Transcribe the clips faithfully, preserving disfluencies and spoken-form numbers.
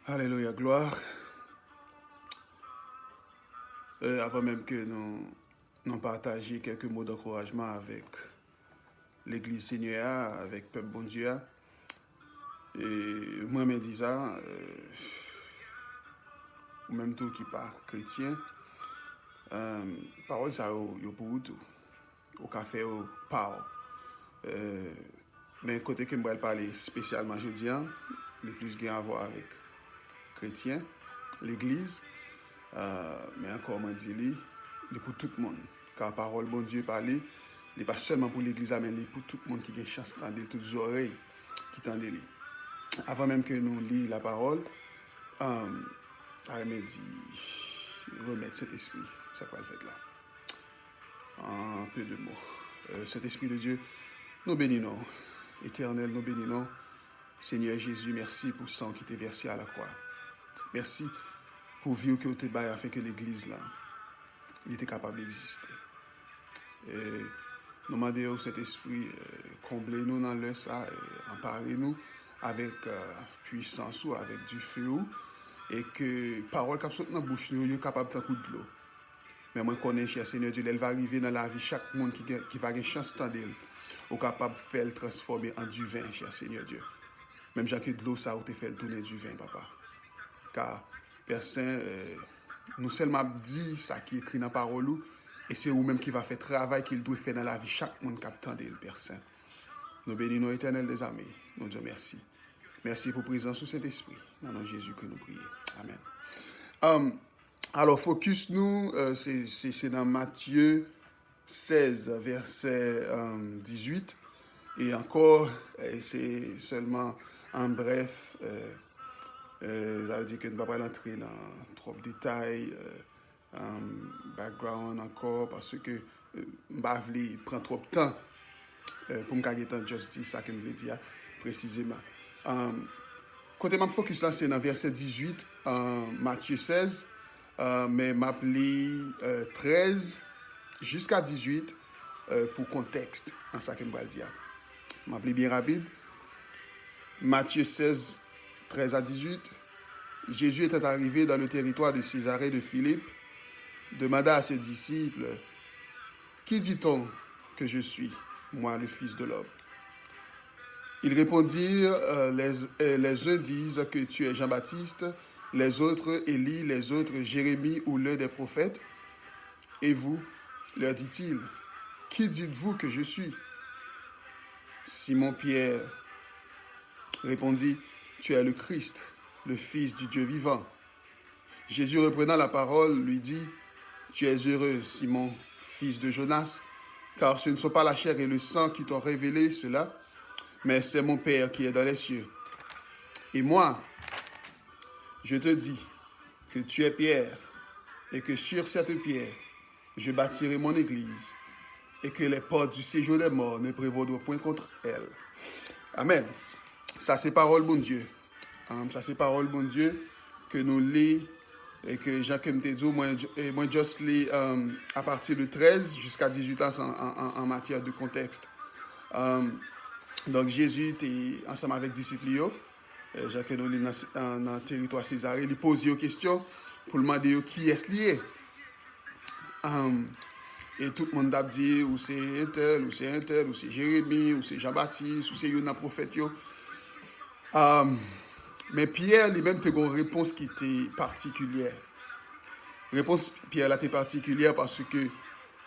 Alelouya, glwa. Euh, avan menm ke nou, nou pataje kèk mo d'ankourajman avèk legliz Senyè a, avèk pèp Bondye a, e mwen renmen di sa, euh, ou menm tou ki pa kretyen, euh, pawòl sa yo, yo pou ou tou. Ou ka fè yo pa w. Euh, Men kote ke m pral pale espesyalman jodi a, li plis gen avwa avèk kretyen, legliz. Euh, men ankò, mwen di li, li pou tout moun. Ka pawòl Bondye pale, li pa sèlman pou legliz la, men li pou tout moun ki gen chans tande l, tout zòrèy ki tande li. Avan menm ke nou li lapawòl, um, ta renmen di, remèt Sentespri sa k pral fèt la. An pe de mo. Euh, Sentespri de Dye, nou beni non. Etènèl, nou beni non. Senyè Jezi, mèsi pou san w ki te vèse a lakwa. Mèsi pou vi w ke w te bay afin ke legliz la, li te kapab egziste. E nou mande w, Sentespri, euh, konble nou nan lè sa, euh, anpare nou avèk, euh, pwisans ou, avèk dife w, e ke pawòl k ap sot nan bouch nou yo kapab tankou dlo. Men mwen konnen, chè Senyè Dye, lè l va rive nan lavi chak moun ki gen, ki va gen chans tande l, ou kapab fè l transfòme an diven, chè Senyè Dye. Menm jan ke dlo sa ou te fè l tounen diven, papa. Ka, Pè Sen, euh, nou sèlman ap di sa ki ekri nan pawòl ou, e se ou menm ki va fè travay ke l dwe fè nan lavi chak moun k ap tande l, Pè Sen. Nou beni non, Etènèl dèzame, nou di w mèsi. Mèsi pou prezans ou, Sentespri. Nan non Jezi ke nou priye. Amèn. Um, Alò, fokis nou, euh, se, se, se nan Matye sèz, vèsè, euh, dizuit. E ankò, euh, se sèlman an brèf, euh, euh, sa vle di ke nou pa pral antre nan twòp detay, euh, um, background ankò, paske, euh, m pa vle pran twòp tan, euh, pou m ka gentan just di sa ke m vle di a presizeman. Um, kote m ap fokis la, se nan vèsè dizuit, euh, Matye sèz, euh, men m ap li, euh, trèz jiska dizuit, euh, pou kontèks nan sa ke m pral di a. M ap li byen rapid. Matthieu seize, treize à dix-huit. Jésus étant arrivé dans le territoire de Césarée de Philippe, demanda à ses disciples, qui dit-on que je suis, moi, le Fils de l'homme ? Ils répondirent, euh, les, euh, les uns disent que tu es Jean-Baptiste, les autres Élie, les autres Jérémie ou l'un des prophètes. Et vous, leur dit-il, qui dites-vous que je suis ? Simon Pierre répondit, tu es le Christ, le Fils du Dieu vivant. Jésus, reprenant la parole, lui dit, tu es heureux, Simon, fils de Jonas, car ce ne sont pas la chair et le sang qui t'ont révélé cela, mais c'est mon Père qui est dans les cieux. Et moi, je te dis que tu es Pierre, et que sur cette pierre, je bâtirai mon église, et que les portes du séjour des morts ne prévaudront point contre elle. Amen. Sa se pawòl Bondye. Um, sa se pawòl Bondye ke nou li, e ke jan ke m te di w, mwen, e mwen just li, um, apati de trèz jiska dizuit an, an, an, an matyè de kontèks. Um, donk, Jezi te ansanm avèk disip li yo, e jan ke nou li nan, nan, nan teritwa Sezare, li poze yo kesyon pou l mande yo kiyès li ye. Um, e tout moun t ap di, ou se entèl, ou se entèl, ou se Jeremi, ou se Jan Batis, ou se youn nan pwofèt yo. Um, men Pyè, li menm, te gen yon repons ki te patikilyè. Repons Pyè la te patikilyè paske,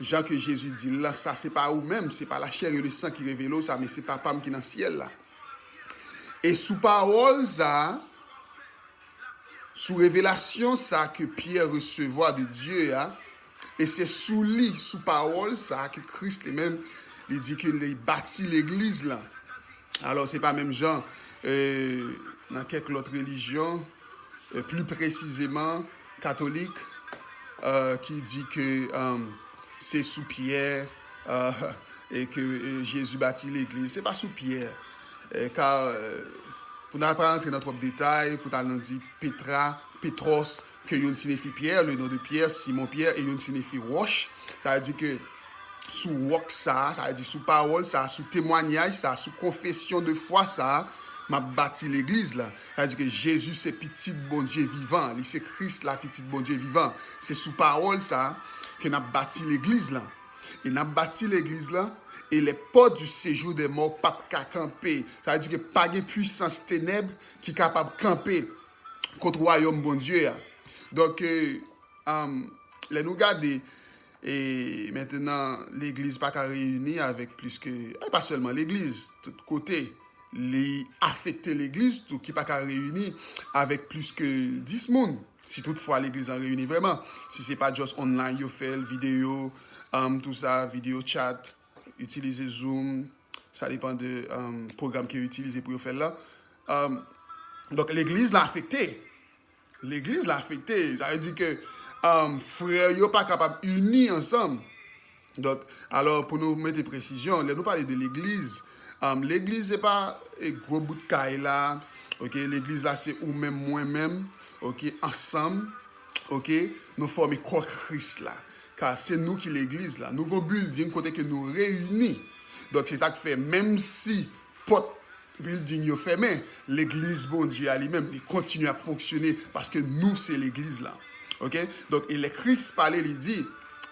jan ke Jezi di l la, sa se pa ou menm, se pa la chair et le sang ki revele w sa, men se Papa m ki nan syèl la. E sou pawòl sa, sou revelasyon sa ke Pyè resevwa de Dye a, e se sou li, sou pawòl sa ke Kris li menm, li di ke li bati legliz la. Alò, se pa menm jan, e, nan kèk lòt relijyon, e, pli presizeman, katolik, e, ki di ke, e, se sou Pyè, e, e ke, e, Jezi bati legliz. Se pa sou Pyè. E, ka, e, pou n pa rantre nan twòp detay, pou n al nan di Petra, Petros, ke youn siyifi Pyè, le nom de Pierre, Simon Pierre, e youn siyifi wòch. Sa vle di ke sou wòch sa a, sa vle di sou pawòl sa a, sou temwayaj sa a, sou konfesyon de fwa sa a, M ap bati legliz la. Sa vle di ke Jezi se pitit Bondye vivan. Li se Kris la, pitit Bondye vivan. Se sou pawòl sa a ke n ap bati legliz la. E n ap bati legliz la, e les portes du séjour des morts p ap ka kanpe. Sa vle di ke pa gen pwisans tenèb ki kapab kanpe kont wayòm Bondye a. Donk, e, um, lè nou gade, e, mentenan, legliz pa ka reyini avèk plis ke, e pa sèlman legliz, tout kote, li afekte legliz tou ki pa ka reyini avèk plis ke dis moun. Si toutfwa legliz lan reyini vrèman, si se pa just online yo fè l, videyo, um, tou sa, videyo chat, itilize Zoom, sa depann de, um, pwogram ke yo itilize pou yo fè l la. Um, donk, legliz la afekte. Legliz la afekte. Sa vle di ke, um, frè yo pa kapab ini ansanm. Donk, alò, pou nou mete presizyon, lè nou pale de legliz, um, legliz se pa, e, gwo bout kay la, oke? Legliz la se ou menm, mwen menm, oke? Ansanm, oke? Nou fòme kò Kris la. Ka se nou ki legliz la. Nou gon building kote ke nou reyini. Donk, se sa k fè, menm si pòt building yo fèmen, legliz Bondye a li menm, li kontinye ap fonksyone paske nou se legliz la. Oke? Donk, e lè Kris pale, li di,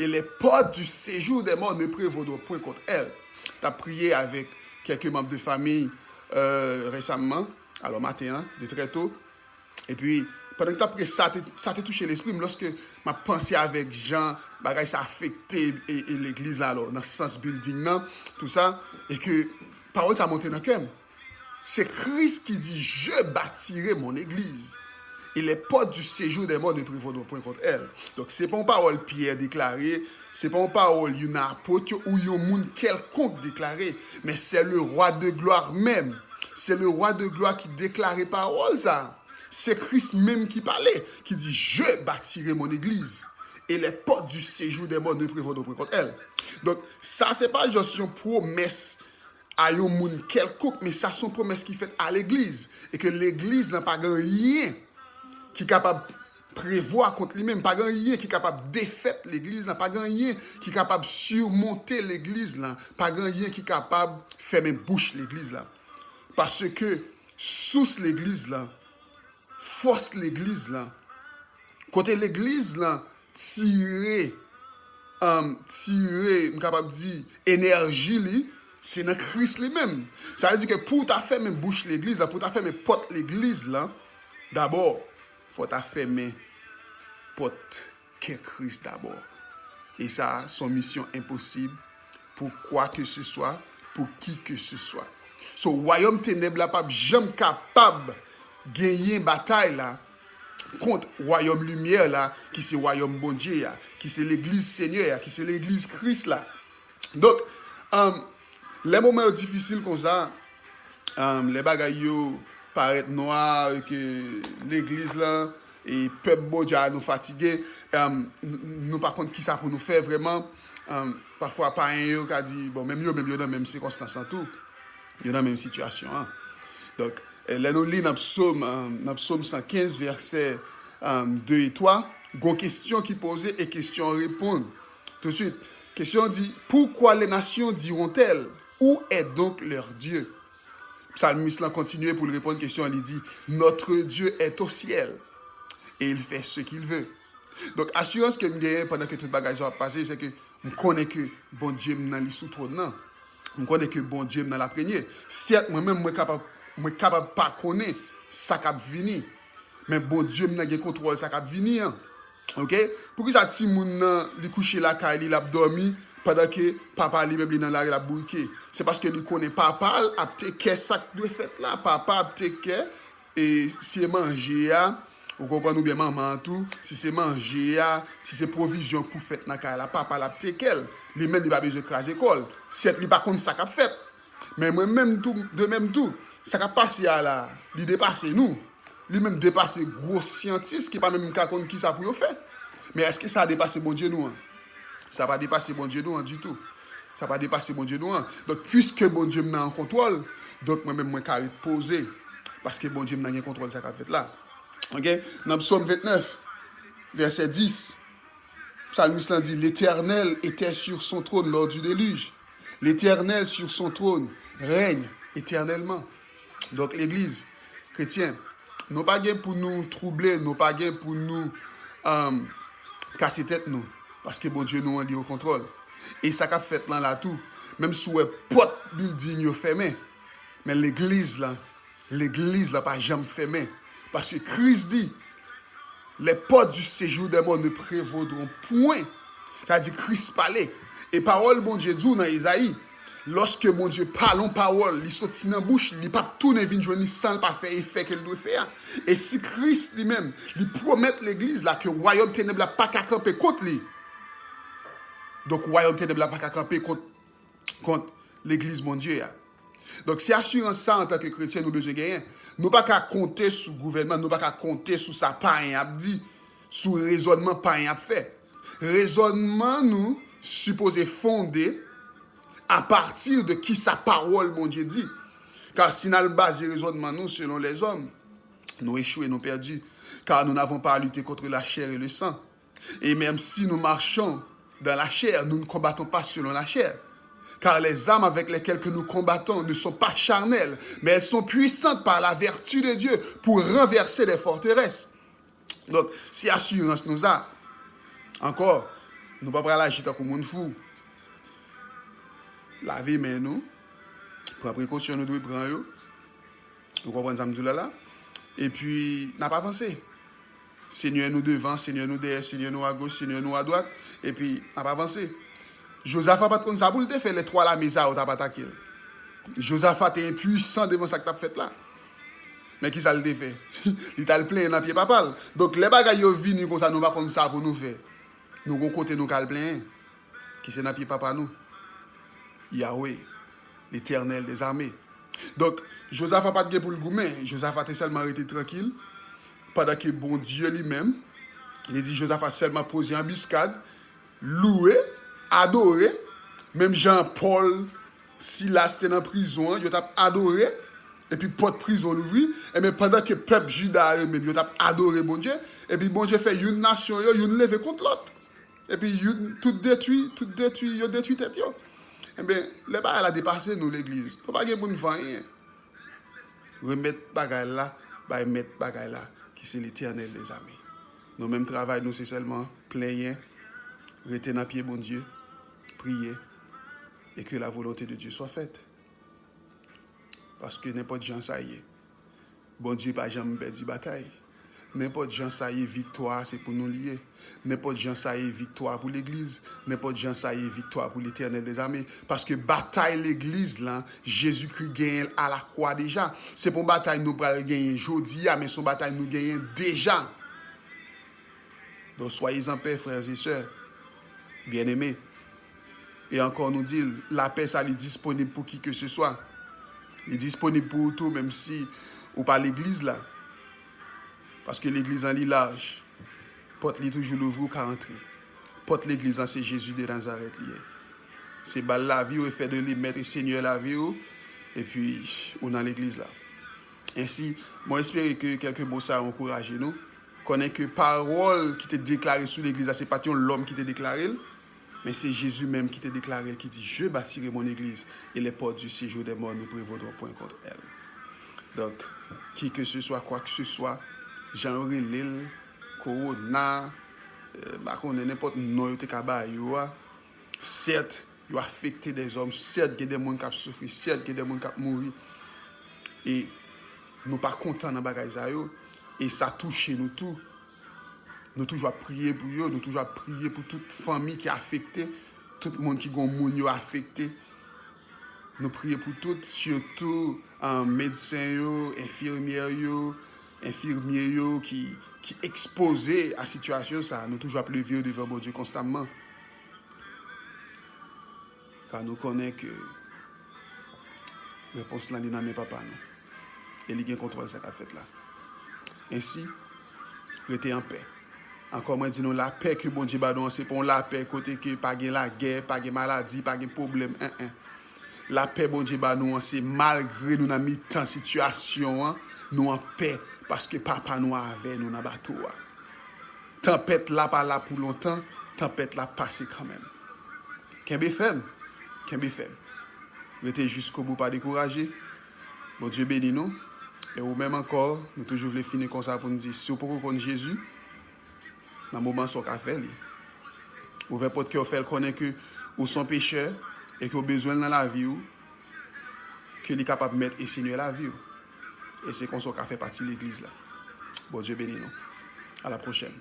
et les portes du séjour des morts ne prévaudront point contre elle. T ap priye avèk kèk manm de fanmi, euh, resaman, alò maten an, de trè to. Epi, pandan m t ap priye, sa te, sa te touche lespri m lòske m ap panse avèk jan bagay sa afekte e, e legliz la, alò, nan sans building nan, tou sa, e ke pawòl sa monte nan kè m. Se Kris ki di, je bâtirai mon église, et les portes du séjour des morts ne prévaudront point contre elle. Donk, se pa yon pawòl Pyè deklare, se pa yon pawòl youn nan apot yo ou yon moun kèlkonk deklare, men c'est le roi de gloire même. Se le roi de gloire ki deklare pawòl sa. Se Kris menm ki pale, ki di, je bâtirai mon église, et les portes du séjour des morts ne prévaudront point contre elle. Donk, sa se pa just yon pwomès a yon moun kèlkonk, men sa se yon pwomès ki fèt a legliz. E ke legliz lan pa gen anyen ki kapab prevwa kont li menm, pa gen anyen ki kapab defèt legliz lan, pa gen anyen ki kapab simonte legliz lan, pa gen anyen ki kapab fèmen bouch legliz lan. Paske sous legliz lan, fòs legliz lan, kote legliz lan tire, um, tire, m kapab di, enèji li, se nan Kris li menm. Sa vle di ke pou w ta fèmen bouch legliz la, pou w ta fèmen pòt legliz la, dabò, fò w ta fèmen pòt kè Kris dabò. E sa, se yon misyon enposib pou kwa ke se swa, pou ki ke se swa. So, wayòm tenèb la p ap janm kapab genyen batay la kont wayòm limyè la, ki se wayòm Bondye a, ki se legliz Senyè a, ki se legliz Kris la. Donk, um, lè moman yo difisil konsa, um, lè bagay yo parèt nwa, ke legliz lan e pèp Bondye a nou fatige, um, n-, n-, nou pa konn kisa pou nou fè vrèman. Um, pafwa, payen yo ka di, bon, menm yo, menm yo nan menm sikonstans lan tou. Yo nan menm sitiyasyon an. Donk, eh, lè nou li nan Psaume, eh, nan Psaume cent quinze, vèsè, eh, de e twa, gon kesyon ki poze e kesyon an reponn. Touswit, kesyon an di, pourquoi les nations diront-elles, où est donc leur Dieu? Psalmis lan kontinye pou l reponn kesyon an, li di, notre Dieu est au ciel et il fait ce qu'il veut. Donk, asirans ke m genyen pandan ke tout bagay sa ap pase, se ke m konnen ke Bondye m nan li sou twòn nan. M konnen ke Bondye m nan l ap renye. Sèt, mwen menm, mwen kapab, mwen kapab pa konnen sa k ap vini. Men Bondye m nan gen kontwòl sa k ap vini an. Oke? Poukisa timoun nan, li kouche lakay li, l ap dòmi, pandan ke papa li menm, li nan lari, l ap bourike? Se paske li konnen papa l ap teke sa k dwe fèt la. Papa ap teke e si se manje a, ou konprann, oubyen manman an tou, si se manje a, si se pwovizyon pou fèt nan kay la, papa l ap teke l. Li menm, li pa bezwen kraze kò l. Sèt, li pa konn sa k ap fèt. Men mwen menm tou, de menm tou, sa k ap pase a la, li depase nou. Li menm depase gwo syantis ki pa menm ka konn kisa pou yo fè. Men èske sa depase Bondye nou an? Sa pa depase Bondye nou an ditou. Sa pa depase Bondye nou an. Donk, piske Bondye m nan an kontwòl, donk mwen menm mwen ka ret poze. Paske Bondye m nan gen kontwòl sa k ap fèt la. Oke? Nan Psaume vingt-neuf, vèsè dis, psalmis lan di, l'Éternel était sur son trône lors du déluge. L'Éternel sur son trône règne éternellement. Donk, legliz, kretyen, nou pa gen pou nou twouble, nou pa gen pou nou um, kase tèt nou, paske Bondye nou an li o kontwòl. E sa k ap fèt lan la tou, menm si w wè pòt bilding yo fèmen, men legliz la, legliz la pa janm fèmen. Paske Kris di, les portes du séjour des morts ne prévaudront point. Sa di Kris pale. E pawòl Bondye di w nan Ezayi, lòske Bondye pale yon pawòl, li soti nan bouch li, li p ap tounen vin jwenn li san l pa fè efè ke l dwe fè a. E si Kris li menm, li pwomèt legliz la ke wayòm tenèb la pa ka kanpe kont li, donk wayòm tenèb la pa ka kanpe kont, kont legliz Bondye a. Donk, se asirans sa, antanke kretyen, nou bezwen genyen. Nou pa ka konte sou gouvènman, nou pa ka konte sou sa payen ap di, sou rezònman payen ap fè. Rezònman nou sipoze fonde apati de kisa pawòl Bondye di. Kar si n al baze rezònman nou selon lèzòm, nou echwe, nou pèdi. Car nous n'avons pas à lutter contre la chair et le sang. Et même si nous marchons dans la chair, nous ne combattons pas selon la chair. Car les armes avec lesquelles que nous combattons ne sont pas charnelles, mais elles sont puissantes par la vertu de Dieu pour renverser des forteresses. Donk, se asirans nou sa. Ankò, nou pa pral aji tankou moun fou. Lave men nou, pran prekosyon nou dwe pran yo. Ou konprann sa m di w la la? Epi, n ap avanse. Senyè nou devan, Senyè nou dèyè, Senyè nou agoch, Senyè nou adwat. Epi, n ap avanse. Jozafa pa t konn sa pou l te fè lè twa lame sa yo t ap atake l. Jozafa te enpwisan devan sa k t ap fèt la. Men ki sa l te fè? Li t al plenyen nan pye papa l. Donk, lè bagay yo vini konsa, nou pa konn sa pou nou fè. Nou gon kote nou ka al plenyen, ki se nan pye papa nou, Yahweh, Letènèl dèzame. Donk, Jozafa pa t gen pou l goumen. Jozafa te sèlman rete trankil, pandan ke Bondye li menm, li di Jozafa sèlman poze anbiskad, louwe, adore, menm jan Pòl, Silas te nan prizon an, yo t ap adore, epi pòt prizon louvri, ebyen, pandan ke pèp Jida a yo menm, yo t ap adore Bondye, epi Bondye fè youn nasyon yo, youn leve kont lòt. Epi youn, tout detwi, tout detwi, yo detwi tèt yo. Ebyen, lè bagay la depase nou, legliz, nou pa gen pou n fè anyen. Remèt bagay la bay mèt bagay la, ki se Letènèl dèzame. Nou menm, travay nou se sèlman plenyen, rete nan pye Bondye, priye, e ke la volonte de Dye swa fèt. Paske nenpòt jan sa ye, Bondye pa janm pèdi batay. Nenpòt jan sa ye, viktwa a se pou nou li ye. Nenpòt jan sa ye, viktwa pou legliz. Nenpòt jan sa ye, viktwa pou Letènèl dèzame. Paske batay legliz lan, Jezikri genyen l alakwa deja. Se pa yon batay nou pral genyen jodi a, men se yon batay nou genyen deja. Donc, soyez en paix, frères et sœurs bien-aimés. E ankò, nou di l, lapè sa, li disponib pou ki ke se swa. Li disponib pou ou tou, menm si ou pa legliz la. Paske legliz lan, li laj. Pòt li toujou louvri, ou ka antre. Pòt legliz lan, se Jezi de Nazarèt li ye. Se ba l lavi w e fè de li mèt e senyè lavi w, epi ou nan legliz la. Ensi, mwen espere ke kèlke mo sa yo ankouraje nou. Konnen ke pawòl ki te deklare sou legliz la, se pa t yon lòm ki te deklare l, men se Jezi menm ki te deklare l, ki di, Je bâtirai mon église, et les portes du séjour des morts ne prévaudront point contre elle. Donk, ki ke se swa, kwa ke se swa, jan yo rele l, kowona, euh, m pa konnen nenpòt non yo te ka ba yo a, sèt, yo afekte dèzòm, sèt, gen de moun k ap soufri, sèt, gen de moun k ap mouri. E nou pa kontan nan bagay sa yo, e sa touche nou tou. Nou toujou ap priye pou yo, nou toujou ap priye pou tout fanmi ki afekte, tout moun ki gon moun yo afekte. Nou priye pou tout, sitou, ah, medsen yo, enfimyè yo, enfimye yo ki, ki ekspoze a sitiyasyon sa a. Nou toujou ap leve yo devan Bondye konstamman. Ka nou konnen ke repons lan li nan men Papa nou. E li gen kontwòl sa k ap fèt la. Ensi, rete anpè. Ankò, mwen di nou, lapè ke Bondye ba nou an, se pa yon lapè kote ke pa gen lagè, pa gen maladi, pa gen pwoblèm, en, en. Lapè Bondye ba nou an, se malgre nou nan mitan sitiyasyon an, nou anpè, paske Papa nou avè nou nan bato a. Tanpèt la pa la pou lontan, tanpèt la pase kanmenm. Kenbe fèm, kenbe fèm. Rete jiskobou, pa dekouraje. Bondye beni nou. E ou menm ankò, nou toujou vle fini konsa pou n di, si w poko konn Jezi, nan moman sa w ka fè li. Ouvè pòt kè w, fè l konnen ke ou se yon pechè e ke w bezwen l nan lavi w, ke li kapab mèt e senyè lavi w. E se konsa w ka fè pati legliz la. Bondye beni nou. A la pwochèn.